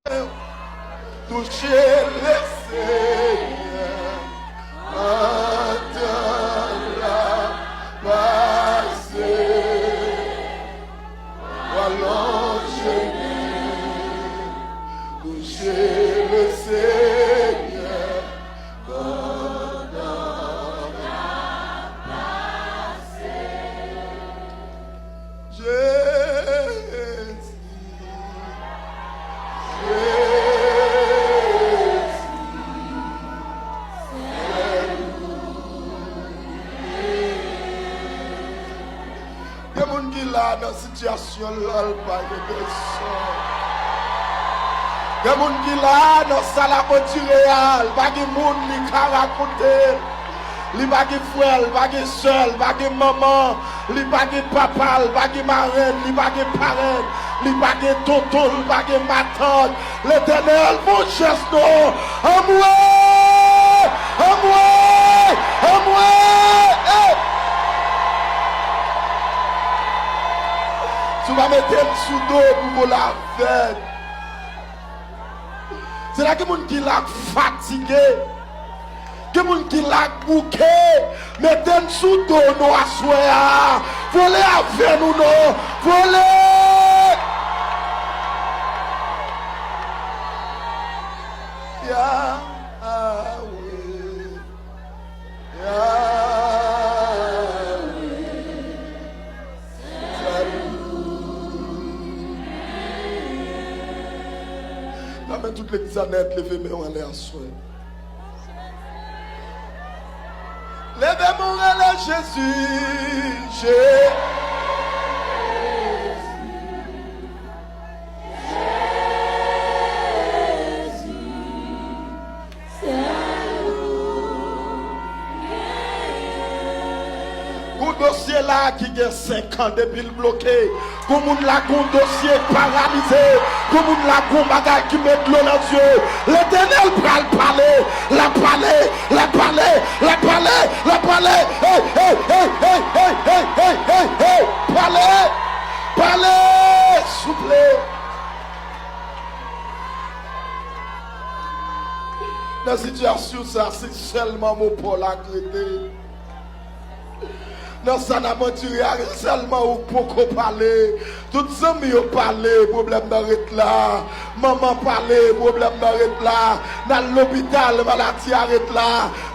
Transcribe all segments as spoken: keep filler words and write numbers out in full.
Touche le Senyè, antan l ap pase. Alonje men, touche le Senyè, pandan l ap pase. Jezi, Jezi, Jezi. Gen moun ki la nan sitiyasyon l, l pa gen pèsòn. Gen moun ki la nan sal ap andire a, l pa gen moun li ka rakonte. Li pa gen frè, li pa gen sè, li pa gen manman, li pa gen papa, li pa gen marenn, li pa gen parenn, li pa gen tonton, li pa gen matant. Letènèl, fè yon jès non. Anmwe! Anmwe! Anmwe! Ey! Si w pa mete m sou do pou vole avè m. Se la gen moun ki la k fatige. Gen moun ki la k bouke. Mete n sou do nou aswè a. Vole avè nou non. Vole! Yahweh, Yahweh, salut. Nan men tout legliz la nèt, leve men w anlè aswè. Leve men w rele Jezi, Jezi. Gon dosye la ki gen senk an depi l bloke. Gon moun la gon dosye paralize. Gon moun la gon bagay ki met dlo nan zye. Letènèl pral pale. L ap pale. L ap pale. L ap pale. L ap pale. Hey, hey, hey. Pale. Pale. Souple. Nan sitiyasyon sa, se sèlman mo pa w la k rete. Nan sa n ap andire a, sèlman ou poko pale. Tout zanmi yo pale, pwoblèm nan ret la. Manman pale, pwoblèm nan ret la. N al lopital, maladi a ret la.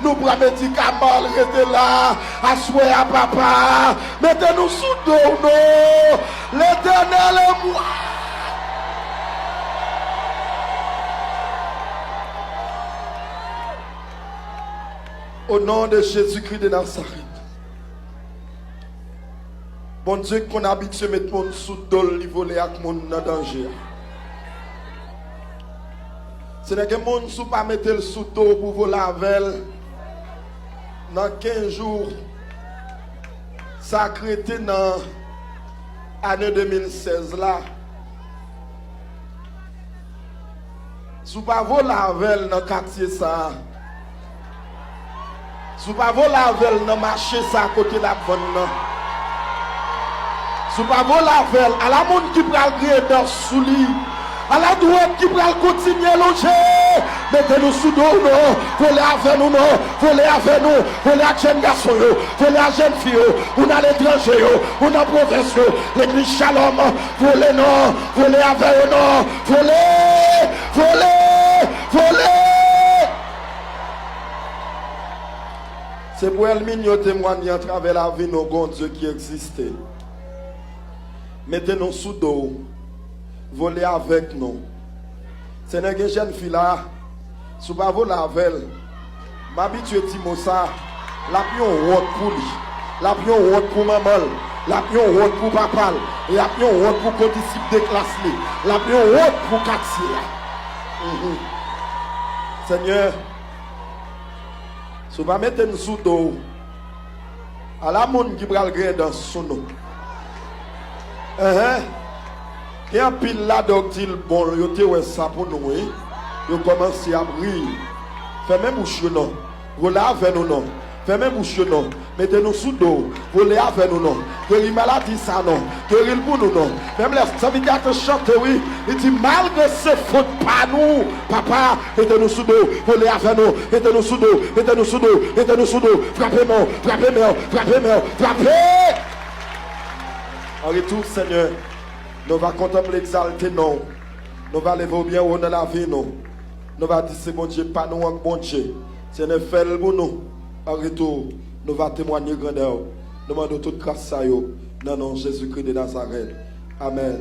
Nou pran medikaman, l rete la. Aswè a, papa, mete nou sou do w non. Letènèl anmwe. O non de Jezikri de Nazarèt. Bondye ki konn abitye met moun sou do l, li vole ak moun nan danje a. Senyè, gen moun, si w pa mete l sou do w pou vole avè l, nan kenz jou, sa k rete nan ane de mil sèz la, si w pa vole avè l nan katye sa a, si w pa vole avè l nan mache sa a kote l ap vann nan, si w pa vole avè l, ala moun ki pral griyen dan sou li, ala dwòg ki pral kontinye lonje. Mete nou sou do w non, vole avè nou non, vole avè nou, vole ak jèn gason yo, vole ak jèn fi yo, ou nan letranje yo, ou nan pwovens yo, legliz Shalom, vole non, vole avè yo non, vole, vole, vole. Se pou Elmin yo temwanye atravè lavi nou, gon Dye ki egziste. Mete nou sou do w, vole avèk nou. Senyè, gen jèn fi la, si w pa vole avè l, m abitye di mo sa, l ap yon wont pou li, l ap yon wont pou manman l, l ap yon wont pou papa l, l ap yon wont pou kondisip de klas li, l ap yon wont pou katye a. Mhm. Senyè, si w pa mete n sou do w, ala moun ki pral griyen dan sou nou. Enhen. Gen anpil ladan yo k di l bon, yo te wè sa pou nou, wi. Yo kòmanse ap ri. Fèmen bouch yo non. Vole avè nou non. Fèmen bouch yo non. Mete nou sou do. Vole avè nou non. Geri maladi sa non. Geri l pou nou non. Menm lè zanmi te ap chante wi. Li di malgre se fot pa nou. Papa, mete nou sou do. Vole avè nou. Mete nou sou do. Mete nou sou do. Mete nou sou do. Frape men w. Frape men w. Frape men w. Frape! An retou, Senyè, nou va kontanple egzalte non w. Nou va leve w byen wo nan lavi nou. Nou va di se Bondye pa nou an k Bondye. Senyè, fè l pou nou. An retou, nou va temwanye grandè w. Nou mande w tout gras sa yo nan non Jezikri de Nazarèt. Amèn.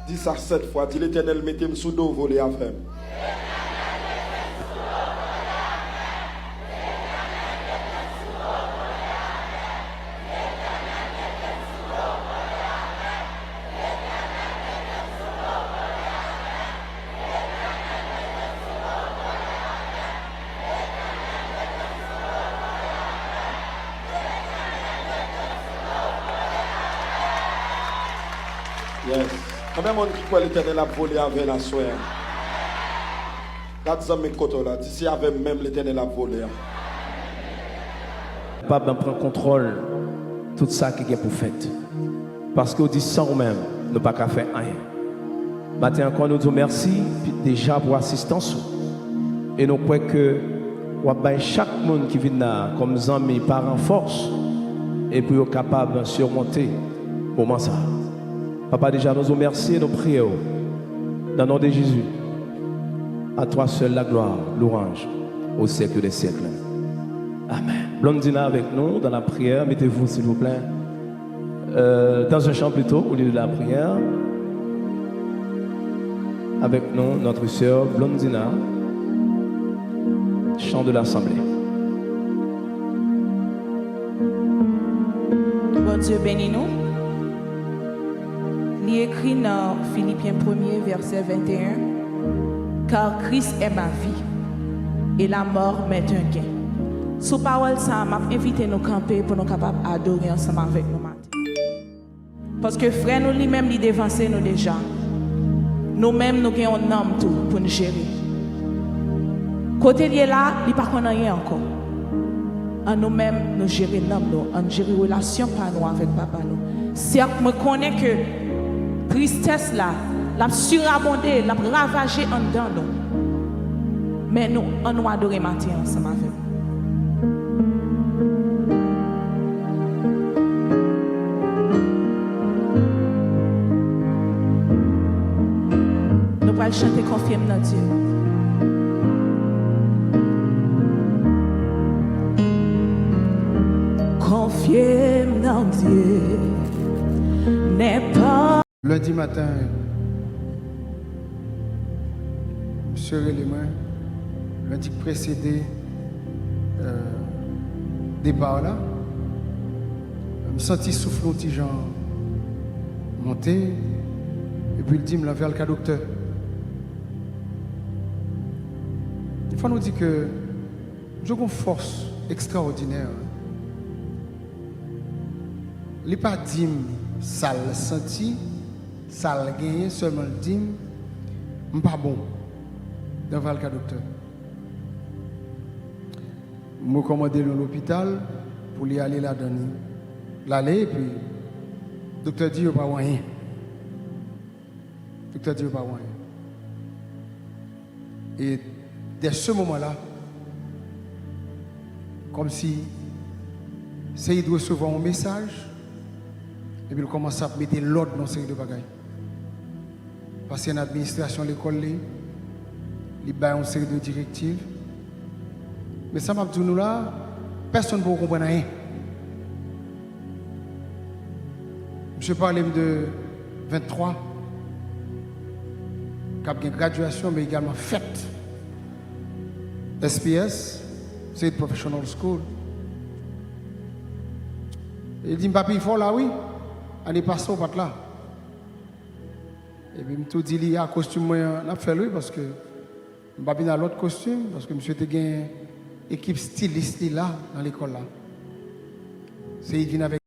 Di sa sèt fwa. Di, Letènèl, mete m sou do, vole avè m. Yes. Konbyen moun ki kwè Letènèl ap vole avè l aswè a? Gad zanmi k kote w la, di se avè m menm Letènèl ap vole a. Kapab pran kontwòl tout sa ki gen pou fèt. Paske w di san ou menm, nou pa ka fè anyen. Maten ankò, nou di w mèsi deja pou asistans ou. E nou kwè ke w ap bay chak moun ki vin la kòm zanmi, paran, fòs, e pou yo kapab simonte moman sa a. Papa, deja nou di w mèsi e nou priye w nan non de Jezi. À toi seul la gloire, louange au siècle des siècles. Amen. Blondina avec nous dans la prière. Mettez-vous, s'il vous plaît. Euh, dans un chant plutôt, au lieu de la prière. Avec nous, notre sœur Blondina, chant de l'assemblée. Bondye beni nou. Li ekri nan Filipyen premye, vèsè venteyen, Car Christ est ma vie, et la mort m'est un gain. Sou pawòl sa a, m ap envite nou kanpe pou nou kapab adore ansanm avèk nou maten. Paske frè nou li menm li devanse nou deja. Nou menm nou gen yon nanm tou pou n jere. Kote l ye la, li pa konn anyen ankò. An nou menm, nou jere nanm nou, ann jere relasyon pa nou avèk Papa nou. Sèt, mwen konnen ke tristès la, l ap sirabonde, l ap ravaje anndan nou. Men nou, ann nou adore maten an ansanm avè m. Nou pral chante Konfye m nan Dye. Konfye m nan Dye, nèpa. Lendi maten, misye rele mwen, lendi k presede, euh, depa la, m santi souf mwen ti jan monte, epi l di m l anvi al ka doktè. Fò nou di ke misye gen yon fòs ekstraòdinè. Li pa di m sa l santi, sa l genyen, sèlman l di m, m pa bon. Donk, va al ka doktè. M rekòmande l yon lopital pou li ale ladan li. L ale, epi doktè di yo pa wè anyen. Doktè di yo pa wè anyen. E dès se moman la, kòmsi Seyid resevwa yon mesaj, epi l kòmanse ap mete lòd nan yon seri de bagay. Pase nan administrasyon lekòl li, li bay yon seri de direktiv. Men sa m ap di nou la, pèsonn poko konprann anyen. Misye pale m de venntwa k ap gen gradyasyon, men egalman fèt S P S, State Professional School. Li di m, "Papi, fò w la wi. Ane pase w pa t la." Epi m tou di li, "A, kostim mwen an, n ap fè l wi, paske m pa vin a lòt kostim, paske misye te gen ekip stilis li la nan lekòl la." Se li vin avèk